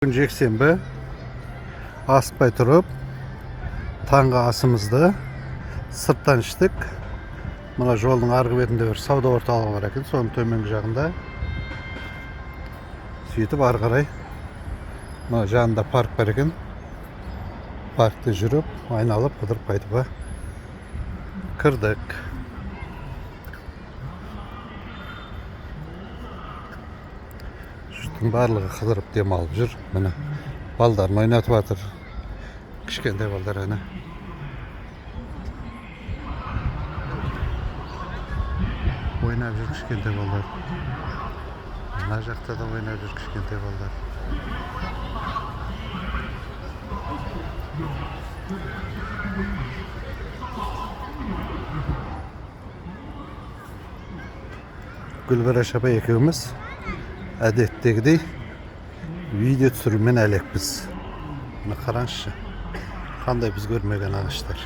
Бүгін жексенбі, асықпай тұрып таңғы асымызды сырттан іштік. Мына жолдың арғы бетінде бір сауда орталығы бар екен, соның төменгі жағында. Сөйтіп ары қарай мына жанында парк бар екен, паркте жүріп айналып қыдырып қайтуға кірдік. Жұрттың барлығы қыдырып демалып жүр. Міне, балдарын ойнатып жатыр, кішкентай балдар әне. Ойнап жүр кішкентай балдар. Мына жақта да ойнап жүр кішкентай балдар. Гүлбараш апай екеуміз әдеттегідей видео түсірумен әлекпіз. Мына қараңызшы, қандай біз көрмеген ағаштар.